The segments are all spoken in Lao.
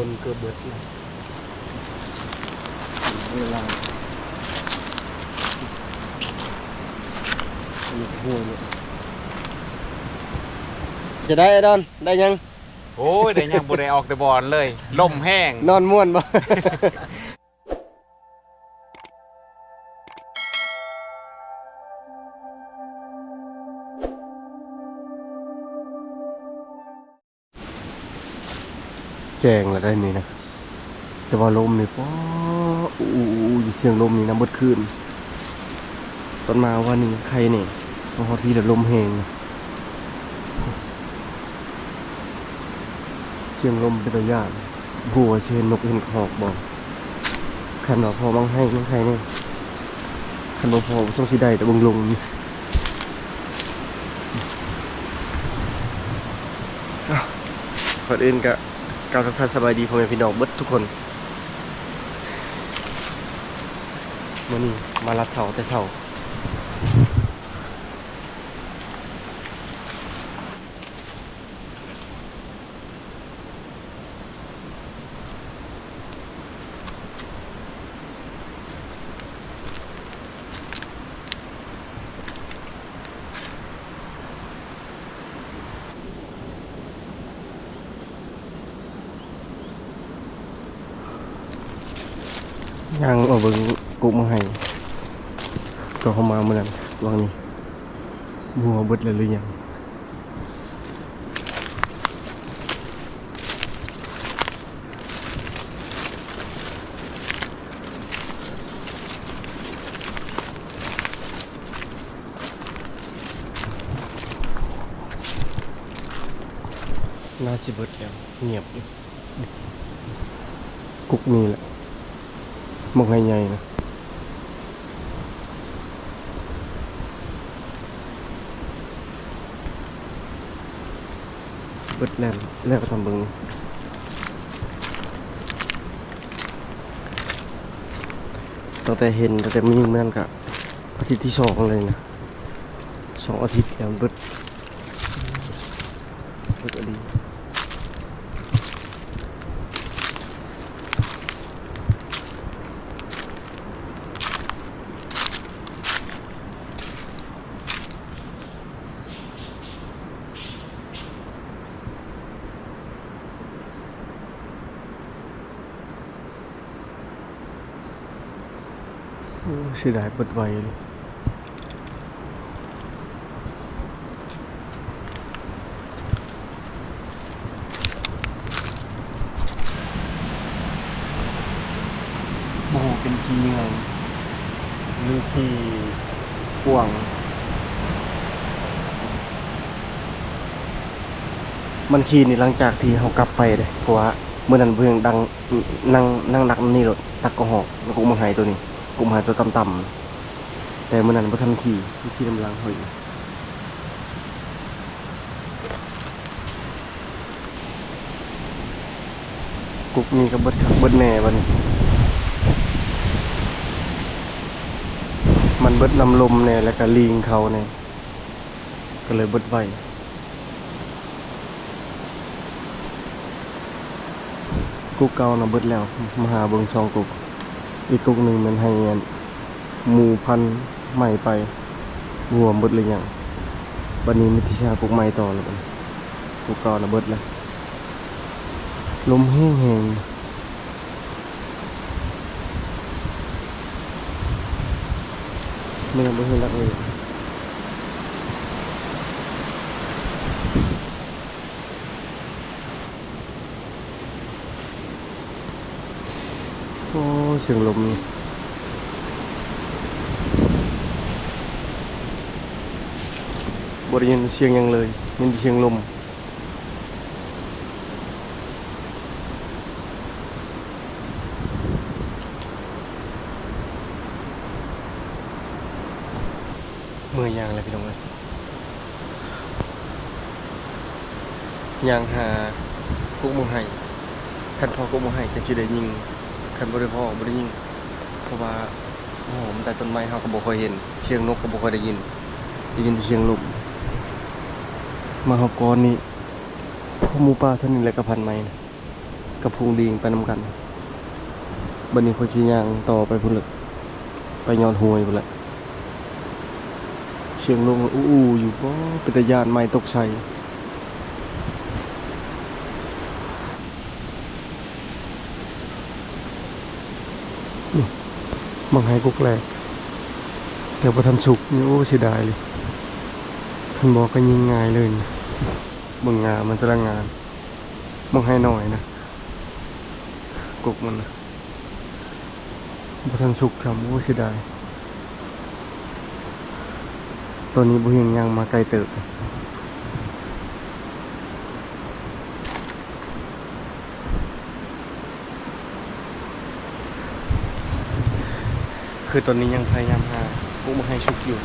ຄົນເກືອບເບິດແລ້ວ ເວລາ ອັນນີ້ກໍຫ້ວຍເນາະ ຈະໄດ້ ອາດອນ ໄດ້ຫຍັງ? ໂອ້ຍ ໄດ້ຫຍັງ ບໍ່ໄດ້ອອກແຕ່ບ່ອນເລີຍ ລົມແຮງ ນອນມ່ວນບໍ່? ແຈ້ງແລ້ວໄດ໋ນີ້ນະ ແຕ່ວ່າລົມນີ້ ປ໊ອ ອູໆ ຢູ່ ສຽງລົມນີ້ນຳເບິດຄືນ. ຕອນມາວານນີ້ໄຄແດ່ ມາຮອດພີ້ແລ້ວລົມແຮງ ສຽງລົມເປັນຕາຢ້ານ. ບໍ່ຮູ້ວ່າຊິເຫັນນົກເຫັນກະຮອກບໍ່? ຄັນວ່າພໍມັງໄຮມັງໄຄແດ່ ຄັນບໍ່ພໍ ສົງຊິໄດ້ແຕ່ເບິ່ງລົງນີ້. ອ່ະ ກ່ອນອື່ນກະກ່າວທັກທາຍສະບາຍດີພໍ່ແມ່ພີ່ນ້ອງເບິດທຸກຄົນ. ມື້ນີ້ມາລັດເຊົາແຕ່ເຊົ້າ. ຍ່າງເອົາເບິ່ງກົກໝາກໄຮ ກໍເຮົາມາມື້ນັ້ນ ຫວ່າງນີ້ ບໍ່ຮູ້ວ່າເບິດແລ້ວຫຼືຍັງ. ໜ້າຊິເບິດແລ້ວ ງຽບຢູ່. ກົກນີ້ແຫຼະ ໝາກໄຮໃຫຍ່ນະ ເບິດແລ້ວ ແລ້ວກໍທຳເບິ່ງ. ຕັ້ງແຕ່ເຫັນ ຕັ້ງແຕ່ມື້ນັ້ນກະອາທິດທີສອງເລີຍນະ ສອງອາທິດແລ້ວເບິດ. ເບິດອີ່ຫຼີ. ໂອ້ ເສຍດາຍ ເບິດໄວເລີຍ. ບໍ່ຮູ້ເປັນຂີ້ເຫຍື້ອງ ຫຼື ຂີ້ກວາງ. ມັນຂີ້ນີ້ຫຼັງຈາກທີ່ເຮົາກັບໄປເດ້ ເພາະວ່າມື້ນັ້ນບໍ່ເຫັນດັງ ນັ່ງ ນັ່ງດັກນຳນີ້ໂລດ ດັກກະຮອກ ແລ້ວກົກໝາກໄຮໂຕນີ້ ກົກໝາກໄຮໂຕຕ່ຳໆ ແຕ່ມື້ນັ້ນບໍ່ທັນຂີ່ ຂີ່ນຳຫຼັງເຮົາອີກ. ກົກນີ້ກໍເບິດຄັກເບິດແນ່ບັດນີ້ ມັນເບິດນຳລົມແນ່ ແລ້ວກໍລີງເຂົ້າແນ່ ກໍເລີຍເບິດໄວ. ກົກເກົ່ານະເບິດແລ້ວ ມາຫາເບິ່ງສອງກົກ ອີກກົກໜຶ່ງແມ່ນໃຫ້ອັນໝູ່ພັນໃໝ່ໄປ ບໍ່ຮູ້ວ່າເບິດຫຼືຍັງ. ບັດນີ້ມີແຕ່ຊິຫາກົກໃໝ່ຕໍ່ແລ້ວ ກົກເກົ່ານະເບິດແລ້ວ ລົມແຮງໆ. ແມ່ນບໍ່ເຫັນຫຼັກເລີຍ. ໂອ້ ສຽງລົມນີ້ ບໍ່ໄດ້ຍິນສຽງຫຍັງເລີຍ ມີແຕ່ສຽງລົມ. ເມື່ອຍຍ່າງແລ້ວພີ່ນ້ອງເອີຍ ຍ່າງຫາກົກໝາກໄຮ ຄັນພໍກົກໝາກໄຮຈັ່ງຊິໄດ້ຍິງ ຄັນບໍ່ໄດ້ພໍບໍ່ໄດ້ຍິງ ເພາະວ່າ ໂອ້ ມັນໃຕ້ຕົ້ນໄມ້ເຮົາກໍບໍ່ຄ່ອຍເຫັນ ສຽງນົກກໍບໍ່ຄ່ອຍໄດ້ຍິນ ໄດ້ຍິນແຕ່ສຽງລົມ. ມາຮອດກ່ອນນີ້ ພໍໝູປ່າເທົ່ານີ້ແຫຼະກໍພັນໃໝ່ນະ. ກັບຝູງລີງໄປນຳກັນ. ບັດນີ້ຂ້ອຍຊິຍ່າງຕໍ່ໄປພຸ້ນເລີຍ ໄປຍອດຫ້ວຍພຸ້ນແຫຼະ. ສຽງລົມອູ່ໆຢູ່. ບໍ່ ເປັນຕາຢ້ານ ໄມ້ຕົກໃສ່. ນີ້ ບັກໄຮກົກແຫຼກ ແຕ່ບໍ່ທັນສຸກຢູ່. ໂອ້ ເສຍດາຍເລີຍ. ຄັນບໍ່ກໍຍິງງ່າຍເລີຍ. ເບິ່ງງາມັນແຕ່ລະງານ. ບັກໄຮນ້ອຍນະ ກົກມັນນະ ບໍ່ທັນສຸກຊ້ຳ. ໂອ້ ເສຍດາຍ. ຕອນນີ້ບໍ່ຮຽງຍ່າງມາໄກເຕີບ. ຄືຕອນນີ້ຍັງພະຍາຍາມຫາກົກມາໃຫ້ສຸກຢູ່.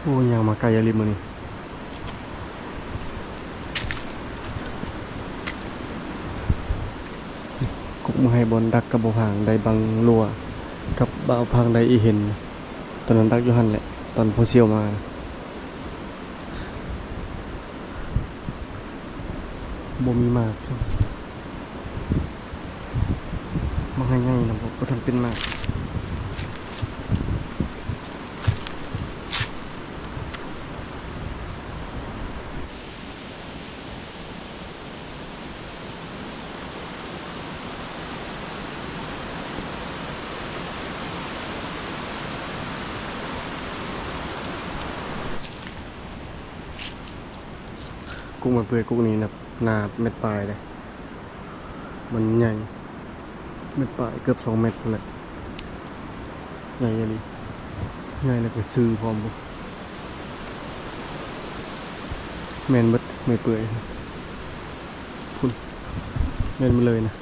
ໂອ້ ຍ່າງມາໄກອີ່ຫຼີມື້ນີ້. ກົກມາໃຫ້ບ່ອນດັກກັບບ່າວພາງໄດ້ບັງຫຼົວ ກັບບ່າວພາງໄດ້ອີ່ເຫັນ. ຕອນນັ້ນດັກຢູ່ຫັ້ນແຫຼະ ຕອນພໍ່ສ່ຽວມາ. ບໍ່ມີໝາກ. ໝາກໃຫຍ່ນະ ບໍ່ ບໍ່ທັນເປັນໝາກ. ກຸກມັນເປື່ອຍ ກຸກນີ້ນະ ໜາແມັດປາຍເດ້. ມັນໃຫຍ່ ແມັດປາຍ ເກືອບສອງແມັດພຸ້ນແຫຼະ. ໃຫຍ່ອີ່ຫຼີ ໃຫຍ່ແລ້ວກໍຊື່ພ້ອມ. ແມ່ນເບິດ ເປື່ອຍໆ ພຸ້ນ ແມ່ນໝົດເລີຍນະ.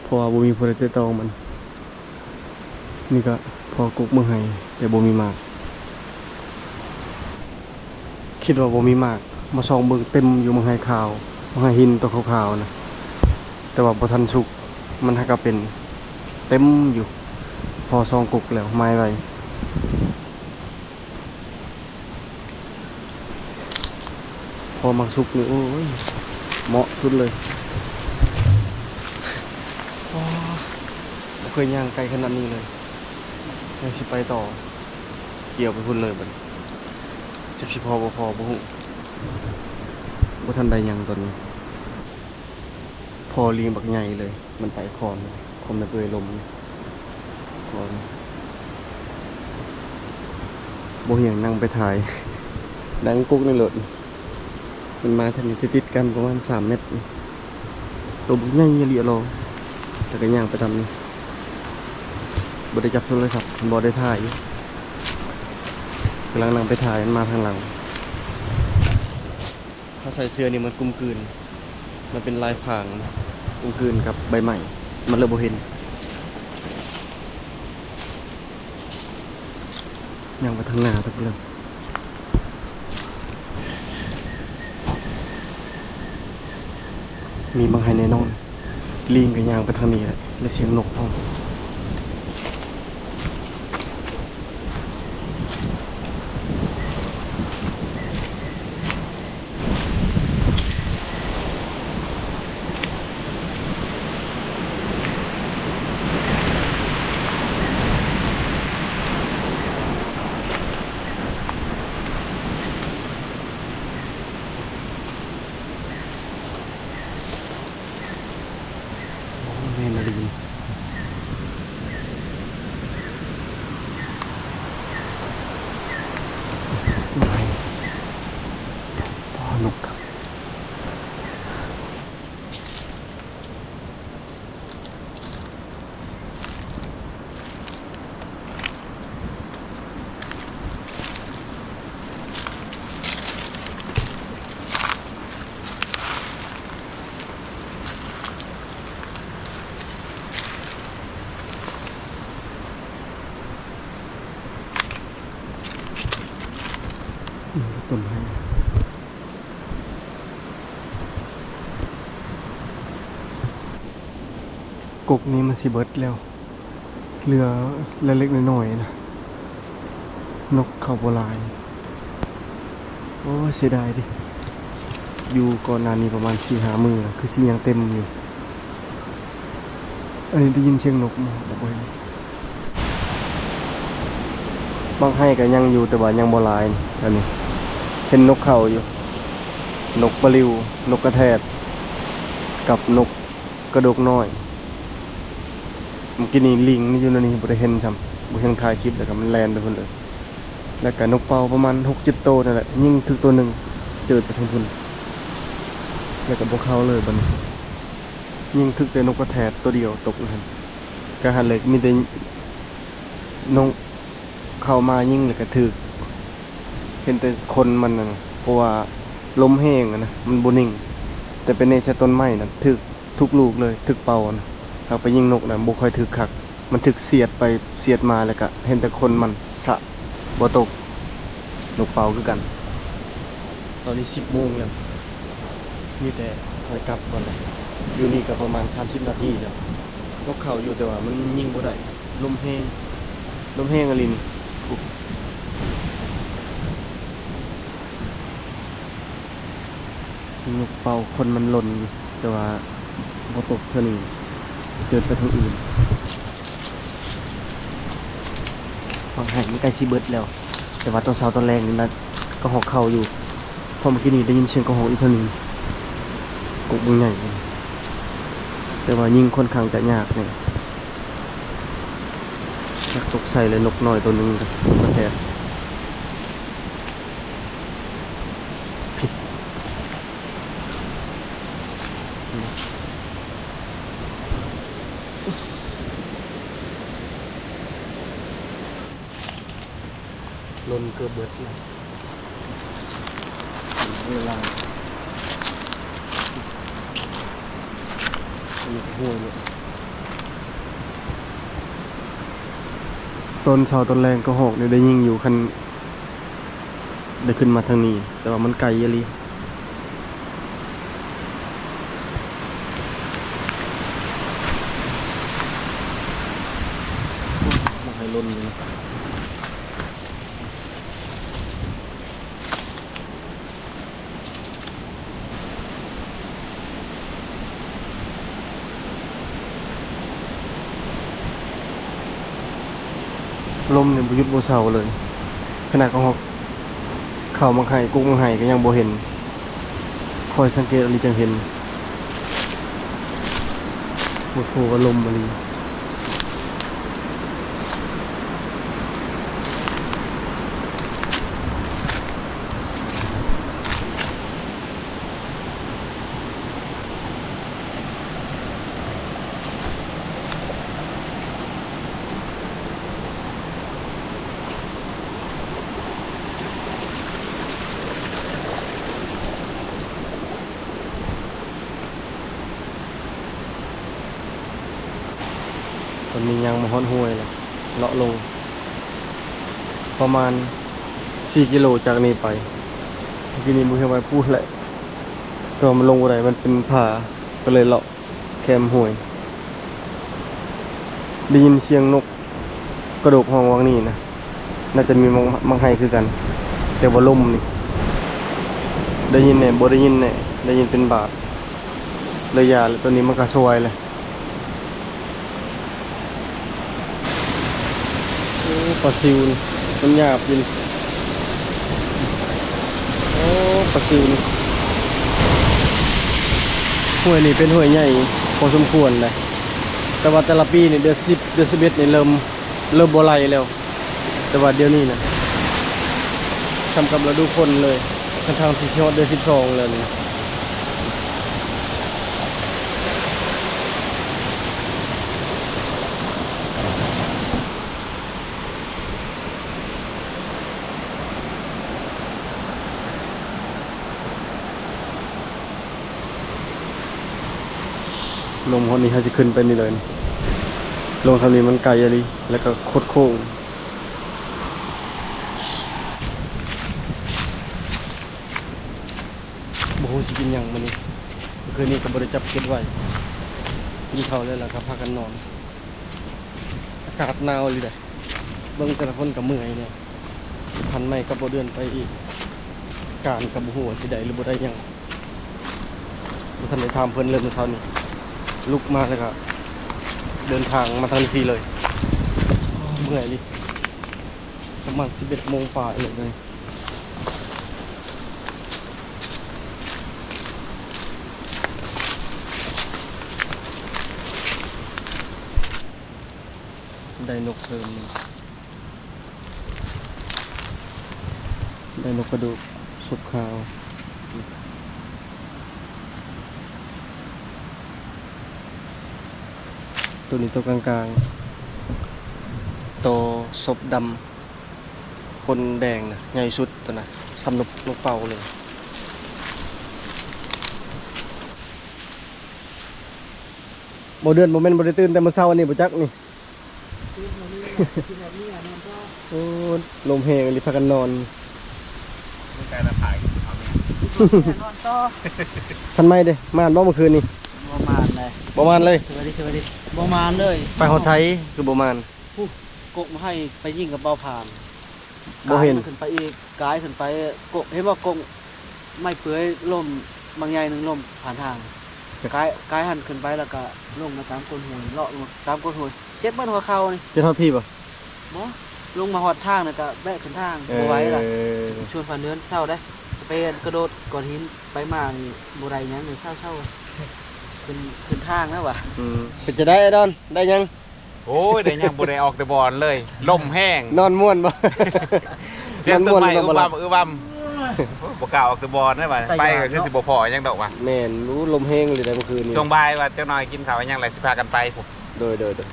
ເພາະວ່າບໍ່ມີຜູ້ໃດແຕະຕ້ອງມັນ. ນີ້ກະພໍ່ກົກມາໃຫ້ ແຕ່ບໍ່ມີໝາກ. ຄິດວ່າບໍ່ມີໝາກ ມາສ່ອງເບິ່ງເຕັມຢູ່ໝາກໄຮຂາວ ໝາກໄຮຫີນໂຕຂາວໆນະ ແຕ່ວ່າບໍ່ທັນສຸກ. ມັນຫາກະເປັນເຕັມຢູ່. ພໍສ່ອງກົກແລ້ວ ໝາຍໄວ້. ພໍໝາກສຸກນີ້ ໂອ້ຍ ເໝາະສຸດເລີຍ. ອໍ ບໍ່ເຄີຍຍ່າງໄກຂະໜາດນີ້ເລີຍ. ຍັງຊິໄປຕໍ່ ກ່ຽວໄປພຸ້ນເລີຍບັດນີ້. ຈັກຊິພໍບໍ່ພໍບໍ່ຮູ້. ບໍ່ທັນໄດ້ຫຍັງຕອນນີ້. ພໍລີງບັກໃຫຍ່ເລີຍ. ມັນໄປຄອນ ຄອນມັນເປື່ອຍລົມ ຄອນ ບໍ່ຮຽງນັ່ງໄປຖ່າຍ ນັ່ງກົກໃນລົດ. ມັນມາທາງນີ້ຕິດໆກັນປະມານສາມແມັດ ໂຕບັກໃຫຍ່ອີ່ຫຼີອະຫຼໍ. ແລ້ວກໍຍ່າງໄປຕາມນີ້ ບໍ່ໄດ້ຈັບໂທລະສັບ ບໍ່ໄດ້ຖ່າຍ ກຳລັງນັ່ງໄປຖ່າຍ ມັນມາທາງຫຼັງ. ຖ້າໃສ່ເສື້ອນີ້ມັນກຸມກືນ ມັນເປັນລາຍພາງ ມັນກືນກັບໃບໄມ້ ມັນເລີຍບໍ່ເຫັນ. ຍ່າງໄປທາງໜ້າເທື່ອເລີຍ ມີບັກໄຮແນ່ນອນ. ລີງກໍຍ່າງໄປທາງນີ້ແຫຼະ ແລະສຽງນົກພ້ອມ. ກົກນີ້ມັນຊິເບິດແລ້ວ ເຫຼືອເລັກໆນ້ອຍໆນະ ນົກເຂົ້າບໍ່ຫຼາຍ. ໂອ້ຍ ເສຍດາຍເດ ຢູ່ກ່ອນໜ້ານີ້ປະມານສີ່ຫ້າມື້ນະ ຄືຊິຍັງເຕັມຢູ່. ອັນນີ້ໄດ້ຍິນສຽງນົກບໍ່? ບໍ່ເຫັນ. ໝາກໄຮ່ກໍຍັງຢູ່ ແຕ່ວ່າຍັງບໍ່ຫຼາຍແຖວນີ້. ເຫັນນົກເຂົ້າຢູ່ ນົກປະລິວ, ນົກກະແທດ ກັບນົກກະດົກນ້ອຍ. ເມື່ອກີ້ນີ້ລິງຢູ່ໃນນີ້ບໍ່ໄດ້ເຫັນຊ້ຳ, ບໍ່ເຫັນຖ່າຍຄລິບ ແລ້ວກໍມັນແລ່ນໄປພຸ້ນເລີຍ. ແລ້ວກໍນົກເປົ້າປະມານຫົກເຈັດໂຕນັ້ນແຫຼະ, ຍິງຖືກໂຕໜຶ່ງ ເຈີດໄປທາງພຸ້ນ ແລ້ວກໍບໍ່ເຂົ້າເລີຍບັດນີ້. ຍິງຖືກແຕ່ນົກກະແທດໂຕດຽວຕົກຢູ່ຫັ້ນ. ກະຫັ້ນແຫຼະ ມີແຕ່ນົກເຂົ້າມາຍິງແລ້ວກະຖືກ ເຫັນແຕ່ຂົນມັນຫັ້ນນະ ເພາະວ່າລົມແຮງຫັ້ນນະ ມັນບໍ່ນິ່ງ. ແຕ່ໄປແນໃສ່ຕົ້ນໄມ້ນະ ຖືກທຸກລູກເລີຍ ຖືກເປົ້າຫັ້ນນະ. ຫາກໄປຍິງນົກນະ ບໍ່ຄ່ອຍຖືກຄັກ ມັນຖືກສຽດໄປສຽດມາ ແລ້ວກະເຫັນແຕ່ຂົນມັນ ສະ ບໍ່ຕົກ. ນົກເປົ້າຄືກັນ. ຕອນນີ້ສິບໂມງແລ້ວ ມີແຕ່ຖອຍກັບກ່ອນແຫຼະ. ຢູ່ນີ້ກໍປະມານສາມສິບນາທີແລ້ວ. ນົກເຂົ້າຢູ່ ແຕ່ວ່າມັນຍິງບໍ່ໄດ້ ລົມແຮງ ລົມແຮງອີ່ຫຼີນີ້. ນົກເປົ້າຂົນມັນຫຼົ່ນຢູ່ ແຕ່ວ່າບໍ່ຕົກເທື່ອນີ້ ເຈີດໄປທາງອື່ນ. ໝາກໄຮ່ມັນໃກ້ຊິເບິດແລ້ວ ແຕ່ວ່າຕອນເຊົ້າຕອນແລງນີ້ນະ ກະຮອກເຂົ້າຢູ່ ເພາະເມື່ອກີ້ນີ້ໄດ້ຍິນສຽງກະຮອກອີກເທື່ອໜຶ່ງ ກົກບັກໃຫຍ່ ແຕ່ວ່າຍິງຂ້ອນຂ້າງຈະຍາກແດ່. ຈັກຕົກໃສ່ແລ້ວນົກນ້ອຍໂຕໜຶ່ງ ກະແທກ. ຫຼົ່ນເກືອບເບິດແລ້ວ ເວລາ ອັນນີ້ກໍຫ້ວຍເລີຍ. ຕອນເຊົ້າຕອນແລງກະຮອກນີ້ໄດ້ຍິງຢູ່ ຄັນໄດ້ຂຶ້ນມາທາງນີ້ ແຕ່ວ່າມັນໄກອີ່ຫຼີ. ໂອ້ຍ ມັນໃຫ້ຫຼົ່ນຢູ່ນະ. ລົມນີ້ບໍ່ຢຸດບໍ່ເຊົາເລີຍ ຂະໜາດກະຮອກເຂົ້າໝາກໄຮ່ ກົກໝາກໄຮ່ກໍຍັງບໍ່ເຫັນ. ຄອຍສັງເກດອີ່ຫຼີຈັ່ງເຫັນ ບໍ່ໂທວ່າລົມອີ່ຫຼີ. ຕອນນີ້ຍ່າງມາຮອດຫ້ວຍແລ້ວ ເລາະລົງປະມານສີ່ກິໂລຈາກນີ້ໄປ. ເມື່ອກີ້ນີ້ບໍ່ເຫັນວ່າປູ້ແຫຼະ ແຕ່ວ່າມັນລົງບໍ່ໄດ້ ມັນເປັນຜາ ກໍເລີຍເລາະ ແຄມຫ້ວຍ. ໄດ້ຍິນສຽງນົກກະໂດກຮ້ອງຫວ່າງນີ້ນະ ໜ້າຈະມີໝາກ ໝາກໄຮ່ຄືກັນ ແຕ່ວ່າລົມນີ້ ໄດ້ຍິນແດ່ ບໍ່ໄດ້ຍິນແດ່ ໄດ້ຍິນເປັນບາດ ເລີຍຢ່າແລ້ວ. ຕອນນີ້ມັນກະສວາຍແລ້ວ. ໂອ້ ປາຊິວນີ້ ມັນຫຍາບຢູ່ນີ້. ໂອ້ ປາຊິວນີ້ ຫ້ວຍນີ້ເປັນຫ້ວຍໃຫຍ່ພໍສົມຄວນນະ ແຕ່ວ່າແຕ່ລະປີນີ້ ເດືອນສິບ ເດືອນສິບເອັດນີ້ເລີ່ມ ເລີ່ມບໍ່ໄຫຼແລ້ວ. ແຕ່ວ່າດຽວນີ້ນະ ສ່ຳກັບລະດູຝົນເລີຍ ທັງໆທີ່ຊິຮອດເດືອນສິບສອງແລ້ວນີ້. ລົງຮອດນີ້ ເຮົາຊິຂຶ້ນໄປນີ້ເລີຍ. ລົງທາງນີ້ມັນໄກອີ່ຫຼີ ແລ້ວກໍຄົດໂຄ້ງ. ບໍ່ຮູ້ຊິກິນຫຍັງມື້ນີ້ ມື້ຄືນນີ້ກໍບໍ່ໄດ້ຈັບເກັດໄວ້. ກິນເຂົ້າແລ້ວ ແລ້ວກໍພາກັນນອນ. ອາກາດໜາວອີ່ຫຼີເດ້. ເບິ່ງແຕ່ລະຄົນກໍເມື່ອຍແດ່. ພັນໄມ້ກັບບໍ່ເດືອນໄປອີກ ການກໍບໍ່ຮູ້ວ່າຊິໄດ້ຫຼືບໍ່ໄດ້ຫຍັງ. ບໍ່ທັນໄດ້ຖາມເພິ່ນເລີຍມື້ເຊົ້ານີ້. ລຸກມາແລ້ວກໍເດີນທາງມາທາງພີ້ເລີຍ. ໂອ້ ເມື່ອຍອີ່ຫຼີ. ປະມານສິບເອັດໂມງປາຍແລ້ວນີ້. ໄດ້ນົກເພີ່ມ ໄດ້ນົກກະດູກສົບຂາວ. ໂຕນີ້ໂຕກາງໆ ໂຕສົບດຳ ຂົນແດງນະ ໃຫຍ່ສຸດໂຕນະ ສ່ຳນົກ ນົກເປົ້າເລີຍ. ບໍ່ເດືອນ ບໍ່ແມ່ນບໍ່ໄດ້ຕື່ນແຕ່ມື້ເຊົ້າອັນນີ້ບໍ່ຈັກນີ້. ໂອ້ ລົມແຮງອີ່ຫຼີ ພາກັນນອນ. ນອນຕໍ່. ທັນໄມ້ເດ້ ມານບໍ່ມື້ຄືນນີ້? ບໍ່ມານເລີຍ. ບໍ່ມານເລີຍ? ສະບາຍດີ ສະບາຍດີ. ບໍ່ມານເລີຍ. ໄປຮອດໃສຄືບໍ່ມານ? ຜູ້ ກົກມາໃຫ້ໄປຍິງກັບເບົາຜ່ານ. ບໍ່ເຫັນ. ກາຍຂຶ້ນໄປອີກ ກາຍຂຶ້ນໄປ ກົກ ເຫັນບໍ່ ກົກໄມ້ເປືອຍລົ້ມ ບາງໃຫຍ່ໜຶ່ງລົ້ມຜ່ານທາງ. ກາຍ ກາຍຫັ້ນຂຶ້ນໄປ ແລ້ວກະລົງມາຕາມກົ້ນຫ້ວຍ ເລາະລົງມາຕາມກົ້ນຫ້ວຍ ເຈັບເບິດຫົວເຂົ່ານີ້. ເຈັບຮອດພີ້ບໍ່? ບໍ່ ລົງມາຮອດທາງ ແລ້ວກະແບະຂຶ້ນທາງ. ເອີ ບໍ່ໄຫວລະ. ຊວນພານເດີນເຊົ້າໄດ໋ ໄປກະໂດດກ້ອນຫີນໄປມານີ້ ບໍ່ໄດ້ຫຍັງເລີຍ. ເຊົາໆ ຂຶ້ນ ຂຶ້ນທາງແລ້ວຫວາ. ອືມ ເປັນຈັ່ງໃດອ້າຍດອນ ໄດ້ຫຍັງ? ໂອ້ຍ ໄດ້ຫຍັງ ບໍ່ໄດ້ອອກແຕ່ບ່ອນເລີຍ ລົມແຮງ. ນອນມ່ວນບໍ່? ນອນມ່ວນ ອືບວຳ ອືບວຳ. ໂອ້ຍ ບໍ່ກ້າອອກແຕ່ບ່ອນເລີຍວ່າ ໄປກໍຄືຊິບໍ່ພໍຫຍັງດອກວ່າ. ແມ່ນ ໂອ້ ລົມແຮງເລີຍໄດ໋ມື້ຄືນນີ້. ຊ່ວງບ່າຍວ່າຈັກໜ່ອຍກິນເຂົ້າຫຍັງແລ້ວ ຊິພາກັນໄປພຸ້ນ. ໂດຍ ໂດຍ ໂດຍ.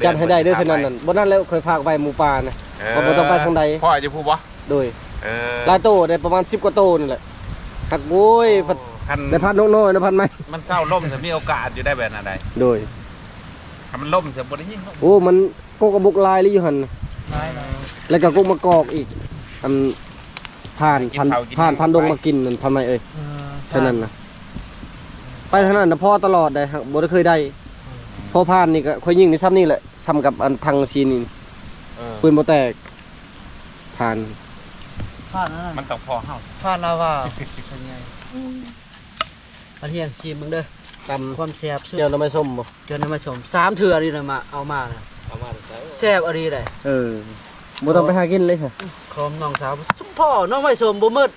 ຈັດໃຫ້ໄດ້ເດີ ເທື່ອນັ້ນນັ້ນ ບໍ່ນັ້ນແລ້ວ ຂ້ອຍຝາກໄວ້ໝູ່ປ່ານະ ເອີ ວ່າບໍ່ຕ້ອງໄປທາງໃດ. ພໍ່ຢູ່ພຸ້ນບໍ່? ໂດຍ. ເອີ ຫຼາຍໂຕໄດ໋ ປະມານສິບກວ່າໂຕນີ້ແຫຼະ. ຫາກ ໂອ້ຍ ໂອ້ ພັດ ຄັນໄດ້ພັດນົກນ້ອຍນະ ພັດໄມ້. ມັນເຊົາລົມ ມີໂອກາດຢູ່ໄດ໋ແບບນັ້ນໄດ໋. ໂດຍ. ຖ້າມັນລົມຊິບໍ່ໄດ້ຍິງເນາະ. ໂອ້ ມັນກົກກະບົກຫຼາຍເລີຍຢູ່ຫັ້ນ. ຫຼາຍໆ. ແລ້ວກໍກົກມະກອກອີກ ອັນ ຜ່ານ ຜ່ານ ຜ່ານ ຜ່ານດົງມາກິນນັ້ນ ພັດໄມ້ເອີຍ. ເອີ ເທົ່ານັ້ນນະ ໄປທາງນັ້ນນະພໍຕະຫຼອດໄດ໋ ຫາກບໍ່ໄດ້ເຄີຍໄດ້. ພໍຜ່ານນີ້ກໍຂ້ອຍຍິງໄດ້ຊ່ຳນີ້ແຫຼະ ຊ່ຳກັບອັນຖັງສີນີ້. ເອີ ປືນບໍ່ແຕກ. ຜ່ານ ຜ່ານນັ້ນ ມັນຕ້ອງພໍເຮົາ ຜ່ານລາວາ ສ່ວນໃຫຍ່. ອືມ ອັນຮຽງຊີມເບິ່ງເດີ ຕຳ ຄວາມແຊບສຸດ ແຈ່ວໜໍ່ໄມ້ສົ້ມບໍ່? ແຈ່ວໜໍ່ໄມ້ສົ້ມ ສາມເທື່ອນີ້ນະ ມາເອົາມານະ ເອົາມາແຕ່ໃສ? ແຊບອີ່ຫຼີເດ້. ເອີ ບໍ່ຕ້ອງໄປຫາກິນເລີຍ ຂອງນ້ອງສາວ. ຊຸມພໍ່ ໜໍ່ໄມ້ສົ້ມບໍ່ໝົດ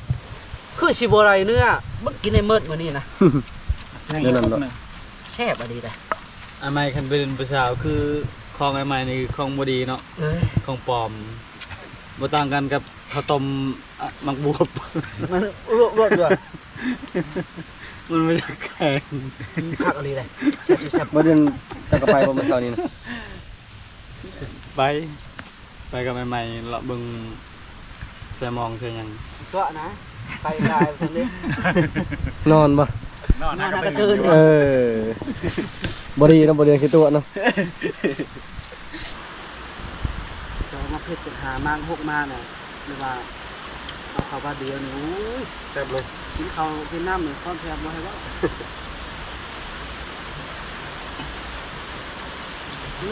ຄືຊິບໍ່ໄດ້ເນື້ອ ມັນກິນໃຫ້ໝົດມື້ນີ້ນະ. ແນວນັ້ນເນາະ ແຊບອີ່ຫຼີເດ້. ອ້າຍໃໝ່ຄັນໄປຫຼິ້ນຜູ້ສາວ ຄືຂອງອ້າຍໃໝ່ນີ້ ຂອງບໍ່ດີເນາະ ເອີຍ ຂອງປອມ ບໍ່ຕ່າງກັນກັບ ເຂົ້າຕົ້ມ ອະ ໝາກບວບ ມັນລວກໆ ມັນບໍ່ຢາກແຂງ ມັນຄັກອີ່ຫຼີເດ້ ແຊບ ແຊບ. ບໍ່ເດືອນ ເຈົ້າກໍໄປບໍ່ມື້ເຊົ້ານີ້ນະ? ໄປ ໄປກັບໃໝ່ໆ ເລາະເບິ່ງແຊມອງແຊຫຍັງ ຕົວະນະ ໄປຫຼາຍຄົນເດ້. ນອນບໍ່? ນອນ ນອນ ຫາກະຕື່ນ. ເອີ ບໍ່ດີເນາະ ບໍ່ເດືອນຂີ້ຕົວະເນາະ. ເຈົ້າມາເຜັດ ຫາມາຫົກມານະ ຫຼືວ່າເອົາເຂົ້າບາດດຽວນີ້ ໂອ້ຍ ແຊບເລີຍ. ກິນເຂົ້າກິນນ້ຳນີ້ຄວາມແຊບບໍ່ໃຫ້ເວົ້າ.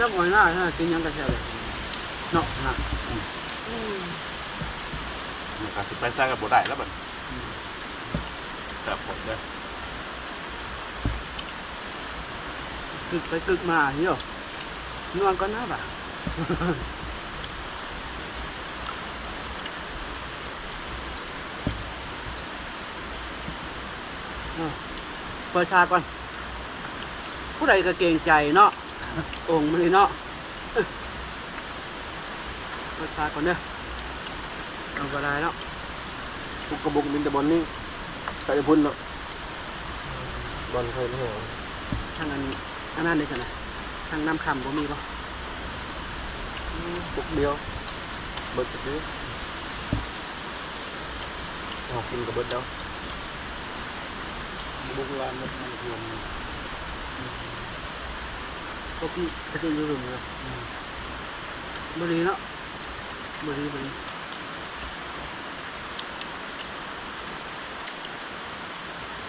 ນ້ຳອ້ອຍໜ້າ ກິນຫຍັງກໍແຊບເລີຍເນາະນະ. ອືມ ມັນກໍຊິໄປໃສກໍບໍ່ໄດ້ແລ້ວບັດນີ້. ອືມ ແຊບໂພດເດີ ກຶກໄປກຶກມາຢູ່. ນອນກ່ອນນະບາດ ເອີ ເປີດສາກ່ອນ ຜູ້ໃດກໍເກງໃຈເນາະ ອົງມັນນີ້ເນາະ. ເປີດຝາກ່ອນເດີ ເອົາບໍ່ໄດ້ເນາະ. ປຸກກະບຸກມີແຕ່ບ່ອນນີ້ ໃສ່ພຸ້ນເນາະ ບ່ອນໃສ່ແຫ້ງ. ທາງອັນ ອັນນັ້ນເດ້ຊັ້ນນະ ທາງນ້ຳຄຳບໍ່ມີບໍ່? ອືມ ປຸກດຽວ ເບິດປຸກດຽວ. ເອົາ ກິນກໍເບິດແລ້ວ ບຸກລາຍໝົດນ້ຳຖ້ວມ. ອືມ ປົກກະຕິຢູ່ລຸ່ມເນາະ. ອືມ ບໍ່ດີເນາະ ບໍ່ດີ ບໍ່ດີ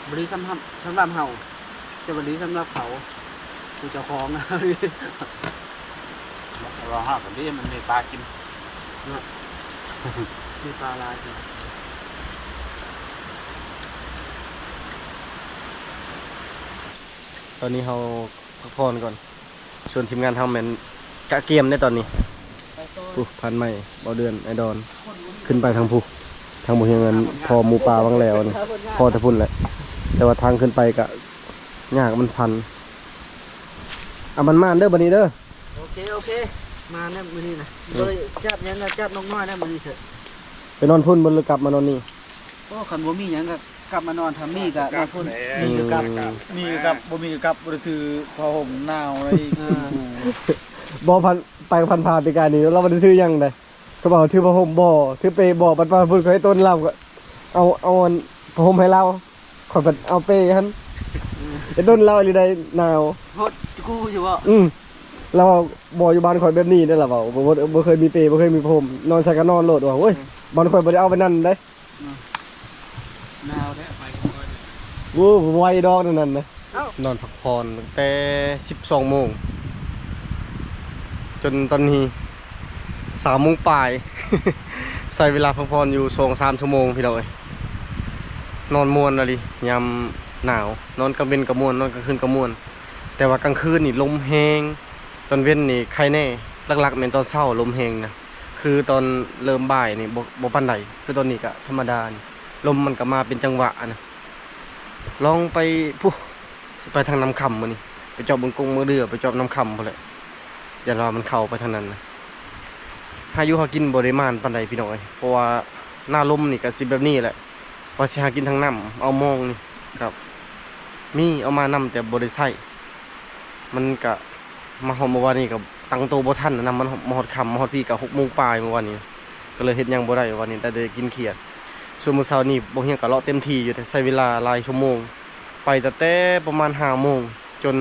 ບໍ່ດີສຳລັບ ສຳລັບເຮົາ ແຕ່ວ່າດີສຳລັບເຂົາ. ເຈົ້າຂອງ ລອງຫາກັນເດ້ ມັນມີປາກິນເນາະ ມີປາຫຼາຍຢູ່. ຕອນນີ້ເຮົາພັກຜ່ອນກ່ອນ ສ່ວນທີມງານເຮົາແມ່ນກະກຽມໃນຕອນນີ້. ຜູ້ພັນໄມ້ ເບົາເດືອນ ໄອດອນ ຂຶ້ນໄປທາງຜູ້ ທາງບໍ່ຮຽງ ອັນພໍໝູປ່າວັງແຫຼວນີ້ ພໍແຕ່ພຸ້ນແຫຼະ ແຕ່ວ່າທາງຂຶ້ນໄປກະຍາກ ມັນຊັນ. ເອົາ ໝານໆເດີບັດນີ້ເດີ. ໂອເຄ ໂອເຄ ມາແລ້ວມື້ນີ້ນະ ອືມ ບໍ່ໄດ້ຈັບຫຍັງນະ ຈັບນົກນ້ອຍແລ້ວມື້ນີ້ເສີ. ໄປນອນພຸ້ນບໍ່ ຫຼືກັບມານອນນີ້? ໂອ້ ຄັນບໍ່ມີຫຍັງກໍກັບມານອນ ຖ້າມີກໍນອນພຸ້ນ. ມີກໍກັບ ອືມ ມີກໍກັບ ບໍ່ມີກໍກັບ ບໍ່ໄດ້ຖືຜ້າຫົ່ມໜາວໃນ ເອີ ບໍ່ ຜ່ານ ໄປຜ່ານໆປີກາຍນີ້ ລາວບໍ່ໄດ້ຖືຫຍັງໃດ. ເຂົາບອກຖືຜ້າຫົ່ມບໍ່ ຖືເປບໍ່ ບັດມາພຸ້ນຂ້ອຍຕົ້ນລາວກໍເອົາ ເອົາອັນຜ້າຫົ່ມໃຫ້ລາວ ຂ້ອຍພັດເອົາເປຫັ້ນ ເອີ ໄອ້ຕົ້ນລາວອີ່ຫຼີໄດ໋ ໜາວ ໂພດກູຢູ່ບໍ່? ອືມ ລາວເວົ້າ ບໍ່ ຢູ່ບ້ານຂ້ອຍແບບນີ້ເດ້ ລາວເວົ້າ ບໍ່ ບໍ່ ບໍ່ເຄີຍມີເປ ບໍ່ເຄີຍມີຜ້າຫົ່ມ ນອນໃສກໍນອນໂລດວ່າ. ໂອ້ຍ ເອີ ບ້ານຂ້ອຍບໍ່ໄດ້ເອົາໄປນັ້ນໃດ໋. ໜາວແທ້ໄປກັບຂ້ອຍ ໂອ້ ບໍ່ໄຫວດອກແນວນັ້ນນະ. ເອົ້າ ນອນພັກຜ່ອນຕັ້ງແຕ່ສິບສອງໂມງ ຈົນຕອນນີ້ສາມໂມງປາຍ ໃຊ້ເວລາພັກຜ່ອນຢູ່ສອງສາມຊົ່ວໂມງພີ່ນ້ອງເອີຍ. ນອນມ່ວນອີ່ຫຼີ ຍາມໜາວ ນອນກາງເວັນກໍມ່ວນ ນອນກາງຄືນກໍມ່ວນ ແຕ່ວ່າກາງຄືນນີ້ລົມແຮງ ຕອນເວັນນີ້ໄຄແນ່. ຫຼັກໆແມ່ນຕອນເຊົ້າລົມແຮງນະ ຄືຕອນເລີ່ມບ່າຍນີ້ບໍ່ ບໍ່ປານໃດ ຄືຕອນນີ້ກະທຳມະດາ ລົມມັນກະມາເປັນຈັງຫວະນະ. ລອງໄປພຸ້ນ ຊິໄປທາງນ້ຳຄຳມື້ນີ້ ໄປຈອບເບິ່ງກົກເບິ່ງເດືອ ໄປຈອບນ້ຳຄຳພຸ້ນແຫຼະ ຢ້ານວ່າມັນເຂົ້າໄປທາງນັ້ນນະ. ຫາຢູ່ຫາກິນບໍ່ໄດ້ໝານປານໃດພີ່ນ້ອງເອີຍ ເພາະວ່າໜ້າລົມນີ້ກະຊິແບບນີ້ແຫຼະ ວ່າຊິຫາກິນທາງນ້ຳ ເອົາມອງນີ້ກະມີເອົາມານຳ ແຕ່ບໍ່ໄດ້ໃຊ້ ມັນກະ ມາຮອດມື້ວານນີ້ກໍຕັ້ງໂຕບໍ່ທັນນຳ ມັນມາຮອດຄ່ຳ ມາຮອດພີ້ກໍຫົກໂມງປາຍມື້ວານນີ້ ກໍເລີຍເຮັດຫຍັງບໍ່ໄດ້ ວານນີ້ໄດ້ແຕ່ກິນເຂ້ຍ. ສ່ວນມື້ເຊົ້ານີ້ບໍ່ຮຽງກໍເລາະເຕັມທີ່ຢູ່ ແຕ່ໃຊ້ເວລາຫຼາຍຊົ່ວໂມງ ໄປຕັ້ງແຕ່ປະມານຫ້າໂມງຈົນ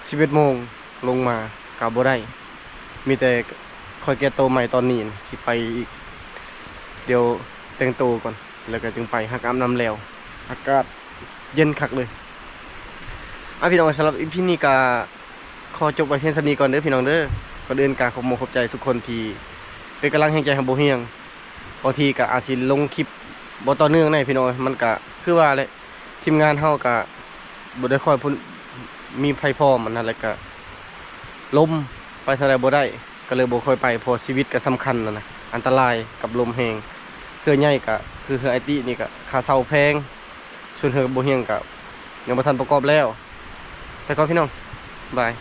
ສິບເອັດໂມງ ລົງມາກໍບໍ່ໄດ້ ມີແຕ່ຄ່ອຍແກ້ໂຕໃໝ່ຕອນນີ້ນະ ຊິໄປອີກ ດຽວແຕ່ງໂຕກ່ອນ ແລ້ວກໍຈຶ່ງໄປ ຫາກອາບນ້ຳແລ້ວ ອາກາດເຢັນຄັກເລີຍ. ອ່າ ພີ່ນ້ອງ ສຳລັບອີພີນີ້ກໍຂໍຈົບໄວ້ພຽງສ່ຳນີ້ກ່ອນເດີພີ່ນ້ອງເດີ. ກ່ອນອື່ນກໍຂອບມຸກຂອບໃຈທຸກຄົນທີ່ເປັນກຳລັງແຮງໃຈໃຫ້ບໍ່ຮຽງ. ບາງທີກໍອາດຊິລົງຄລິບບໍ່ຕໍ່ເນື່ອງແດ່ພີ່ນ້ອງ ມັນກໍຄືວ່າແຫຼະ ທີມງານເຮົາກໍບໍ່ໄດ້ຄ່ອຍ ມີໃຜພ້ອມອັນນັ້ນ ແລ້ວກໍລົມໄປທາງໃດບໍ່ໄດ້ ກໍເລີຍບໍ່ຄ່ອຍໄປ ເພາະຊີວິດກໍສຳຄັນຫັ້ນນະ ອັນຕະລາຍກັບລົມແຮງ. ເຮືອໃຫຍ່ກໍຄືເຮືອອ້າຍຕິນີ້ກໍຄ່າເຊົ່າແພງ ສ່ວນເຮືອບໍ່ຮຽງກໍຍັງບໍ່ທັນປະກອບແລ້ວ. ໄປກ່ອນພີ່ນ້ອງ ບາຍ.